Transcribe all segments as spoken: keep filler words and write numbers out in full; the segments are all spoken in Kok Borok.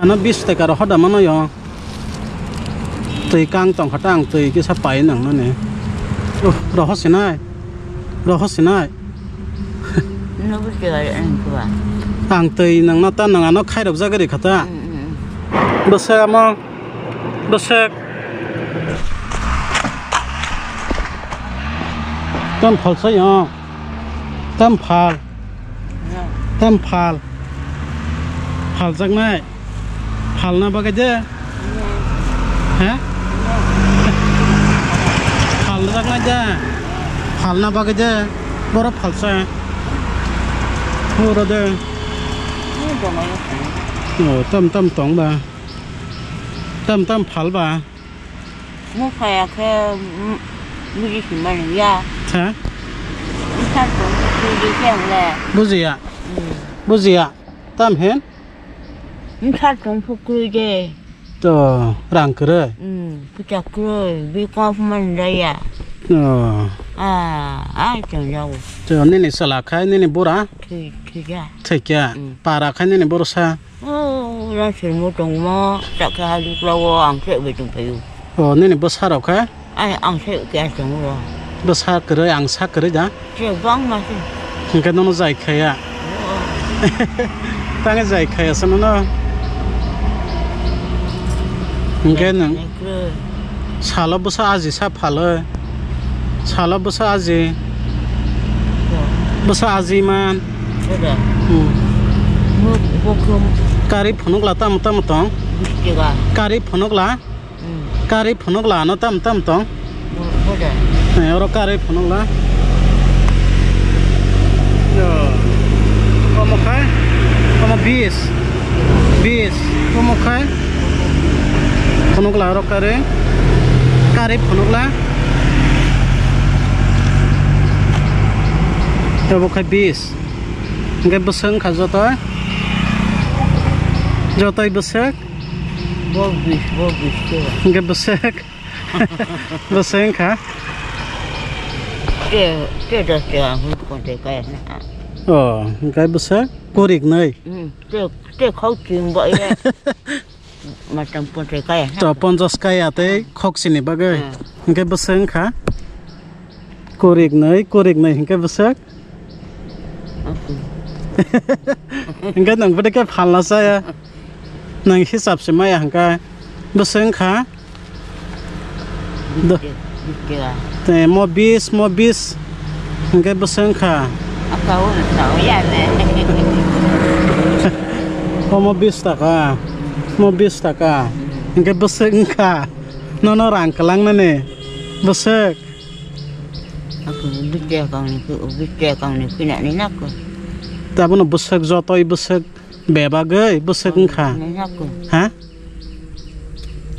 Ano bis taka rohor da mano yo. Twi kang tong kha ta, ang twi kisa pai nang nani. Oh, roho sinai. Roho sinai. Nobo se gari ang kuwa. Ang twi nang na ta, nang ano khairok jagari kha ta. Mm, mm, mm. Bwswk amo. Bwswk. Tam phal sai yo. Tam phal. Tam phal. Phaljaknai. Phalna bagwi de. He? Phaljaknai de. Phalna bagwi de. Borok phalsa. Oro de. Oh, tam tam tong ba. Tam tam phal ba. Mo phaya khe, mm, buji simani ya. Ha? Bwsa tong buji khe ang le. Bujiya. Mm. Bujiya. Tam hen? Bwsa tong phukri de. To, rang kwrwi. Mm, pucha kwrwi, bi kong man da ya. Oh. Ah, ai tong jago. To, nini sala khai, nini bura? Thwi, thwi ya. Thwi kya? Mm. Para khai nini bura sa? Oh, rang sirmo tongmo, chakhe ha juklawo, ang se bai tong phaio. Oh, nini bwsa rok khe? Ai, ang se kya tongo. Bwsa kwrwi, ang sa kwrwi da? Je bang ma se. Hingke nono jai khaya. Oh. Tange jai khaya sa nono. Hingke nang. Jai kwrwi. Salo bwsa aji sa phalo. Salo bwsa aji. Bwsa aji man. Oda. Hmm. Muk bokhum. Kari phunuk la tam tam tong. Bistiga. Kari phunuk la. Hmm. Kari phunuk la no tam tam tong. Oda. Eh, oro kari phunuk la. Yo. Omo khai? Omo bis. Bis. Omo khai? Phunukla oro kari. Kari phunukla. Obo khai bis. Hingke bwswk wngkha jotoi. Jotoi bwswk. Bo bis, bo bis khe. Hingke bwswk. Bwswk wngkha. Te, te dos te ang hwn konte kaya na. Oh, hingke bwswk. Kurik nai. Hmm, te, te khau ching ba ye. Matang ponchas kaya. To ponchas kaya tei khok sini bagwi. Hmm. Hingke bwswk wngkha? Kurik nai, kurik nai hingke bwswk? Aku. Hingke nwng bwdike phalna saya. Nwng hisab se maya hingke bwswk wngkha? Do-, Bikira. Te mo bis, mo bis. Hingke bwswk wngkha? Aka o sao ya ne. Omo bis taka. Mo bis taka. Hingke bwswk wngkha? Nono rang kwlangnani. Bwswk. Aku bikira kangni, bikira kangni pinani nako. Tabono bwswk jotoi bwswk. Bebagwi bwswk wngkha. Nangyaku. Ha?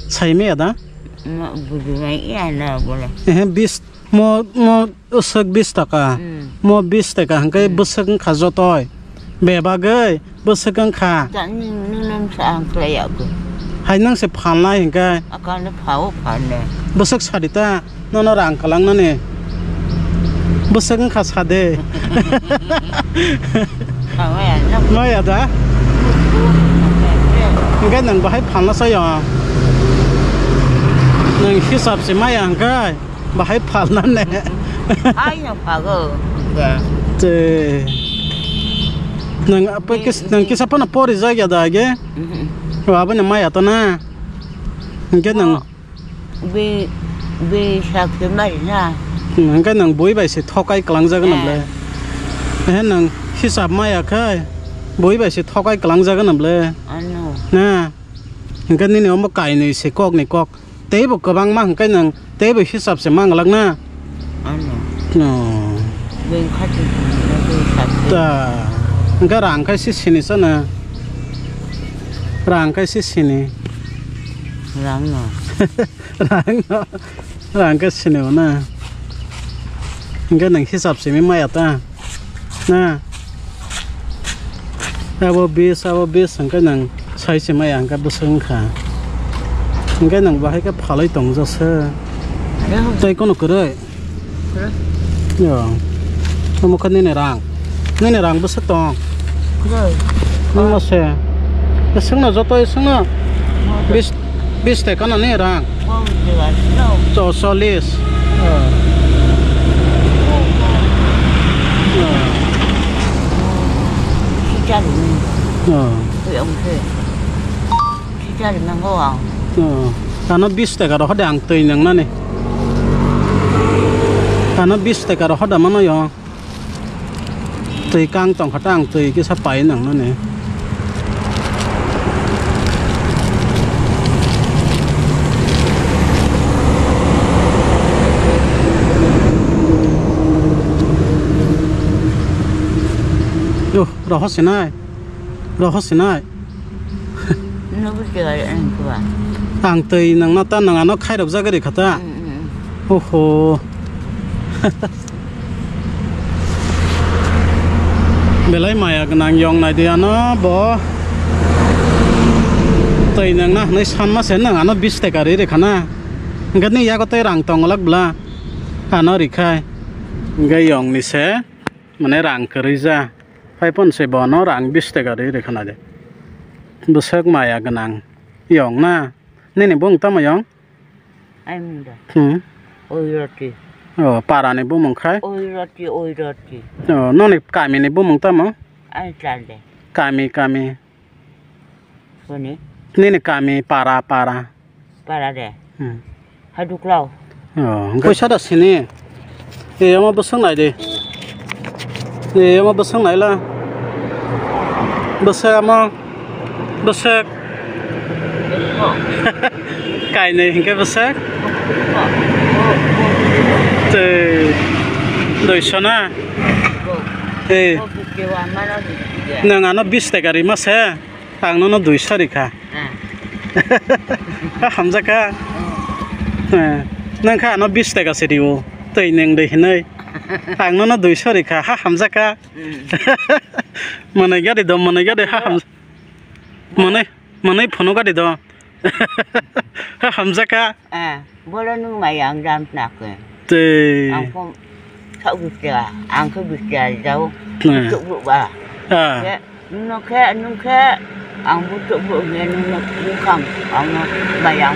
Saimaya da? Ma, bujumai iya na bola. Ehe, bis, mo, mo, bwswk bis taka. Hmm. Mo bis taka, hingke Hmm. bwswk wngkha jotoi. Bebagwi bwswk wngkha. Ta, nung, nung, nung sa ang khlai yaku. Hai nang se phalnai hingke. Akano phao phalne. Bwswk sadi ta. Nono rang kwlangnani. Bwswk wngkha sade. Maya da? Hingke nwng bahai phalna sayo. Nwng hisab se maya hingke bahai phalna ne. Ai no phago. Te. Nwng ape kis-, nwng kisa phano pori jagya da age? Aboni maya to na. Hingke nwng Bi, bi sak se mari na. Hingke nwng bui bai se thokai kwlangjagwi Eh. nw ble. Ehe nwng hisab maya khe bui bai se thokai kwlangjagwi nw ble. Ano. Na. Hingke nini omo kainwi se kok ni kok. Teibo kwbangma hingke nwng teibo hisab se manglak na. Ano. No. Beng khati na beng khati. Ta. Hingke rang khai se sini sana. Rang khai se sini. Rang no. Rang no. Rang khe sini na. Hingke nang hisab simi maya ta. Na. Abo bis, abo bis hingke nang sai se maya hingke bwswk wngkha. Hingke nang bahai khe phalwi tongjak se. Tei kono kwrwi? Kwrwi. Yo. Omo khe nini rang. Nini rang bwswk tong? Kwrwi. Nini se. Swngno joto swngno bis, bis taka nani rang. Cholish. Ano bis taka rok hode ang twi nang nani. Ano bis taka rok hoda mano yo. Twi kang tong kha ta ang twi kisa pai nang nani. Yo, roho sinai. Roho sinai. Ang twi nang na ta nang ano khairok jagari kha ta. Oho. Belai maya gwnang yong nai de ano bo. Twi nang na hwnwi san ma se nang ano bis taka ri rikha na. Hwnkhe ni yago tei rang tong lak bla. Ano rikhai. Hwnkhe yong ni se mane rang kwrwi ja. Phai pon se bono rang bis taka ri rikha na de. Bwswk maya gwnang yong na. Nini bung tamo yong? Ai mung da. Hmm. Oiroti. Oh, para ni bumung khai? Oiroti, oiroti. Oh, noni kami ni bumung tamo? Ai chande. Kami, kami. Koni? Nini kami, para, para. Para de. Hmm. Haduklao. Oh, poisa da sini. Te omo bwswk nai di. Te omo bwswk nai la. Bwswk omo. Bwswk. Kainwi hinkhe bwswk. Tei duiso na. Tei nwng ano bis taka rima se. Ang nono duiso rikha. Ah. Ha hamjakha. Oh. Eh, nang kha ano bis taka se rio. Tei neng de hinai. Ang nono duiso rikha. Ha hamjakha. Hmm. Manai gadi do, manai gadi ha ham-, manai, manai phono gadi do. Ha hamjakha. Ah. Bolo nung mai ang jam nak ke. Tei. Ang pom thak bukya, ang ke bukya jau. Nah. Tuk buk ba. Ah. Ke, nung no ke, nung ke, ang bu tuk buk ne, nung no bukang, ang no mai ang.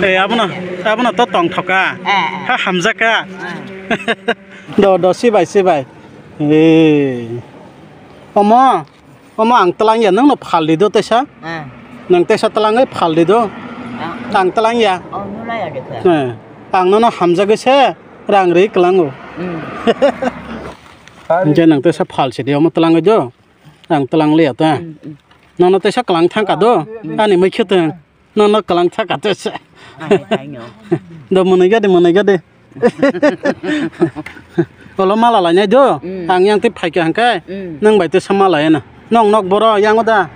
Eh, abono, abono to tong thoka. Eh, eh. Ha hamjakha. Eh. Do, do, sibai, sibai. Eh. Omo. Omo ang twlang ya, nwng no phal di do teisa. Ah. Nwng teisa twlangwi phal di do. Ah. Ang twlang ya. Oh, nula ya dekha. Eh. Ang nono hamjagwi se rang ri kwlango. Hmm. Hingke nwng teisa phal si di, omo twlangwi do. Ang twlang liya ta. Hmm, hmm. Nono teisa kwlang thangka do. Hmm. Ani mai khe tong. Nono kwlang thangka teisa. Ai, ai, no. Do mwnwi gadi, mwnwi gadi. Olo mala lainai do. Mm. Ang yang tei phaikha hwnkhe, mm, nwng bai tei sama laiya na. Nwng nok boro yango da?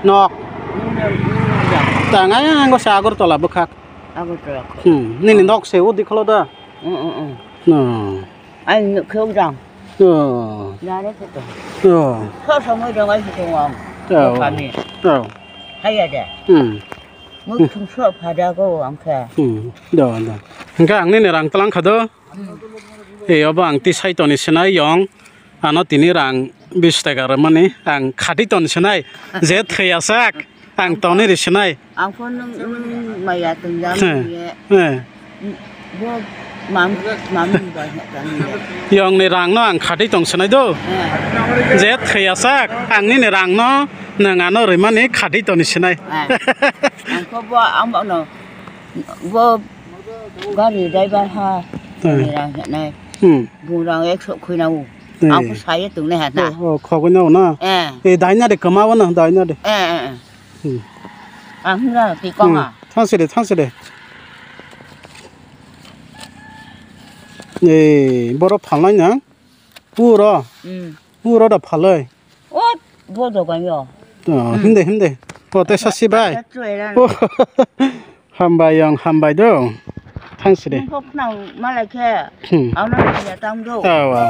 Nok. Nwng nok, nwng nok da. Tang ayang go se Agartala bwkhak. Agartala. Hmm, nini nok se o dikholo da? Mm, mm, mm. No. Ai nuk khe jang. No. Nare khe to. No. Kho samoi dong ai khe wang. Oh. Kami. Oh. Haiya de. Hmm. Muchung so phada go ang khe. Hmm, do, do. Hingke ang nini rang tlang kha do. Hmm. E, obo ang tisai toni sinai yong. Ano tini rang bis taka rwmani ang khati ton sinai. Je thwi asak ang toni ri sinai. Ang phone nung, nung maya tong jam ye. He. Bo mam, mam ba he tong ye. Yong ni rang no ang khati tong sinai do. He. Je thwi asak ang nini rang no. Nwng ano rwmani khadi toni sinai. Ah. Ang kho bo, ang bo no, bo gari driver ha, hmm, ni rang hinai. Hmm. Bung rang ekso khuina u. Hmm. Ang kho saye tung ne ha na. Oh, oh, khogoi na u na. Eh. Eh, daina de kama u na, daina de. Eh, eh, eh. Hmm. Ang hura ti kong a. Hmm. Thang side, thang side. Eh, boro phalnai na. Puro. Hmm. Puro da phaloi. O, bo dogan yo. Oh, hmm, himde, himde. O, te sasi bai. Ata tu era. Oh, hambai yong, hambai do. Thang side. Nung kok nang malai khe. Hmm. Ano ya tam do. Awa.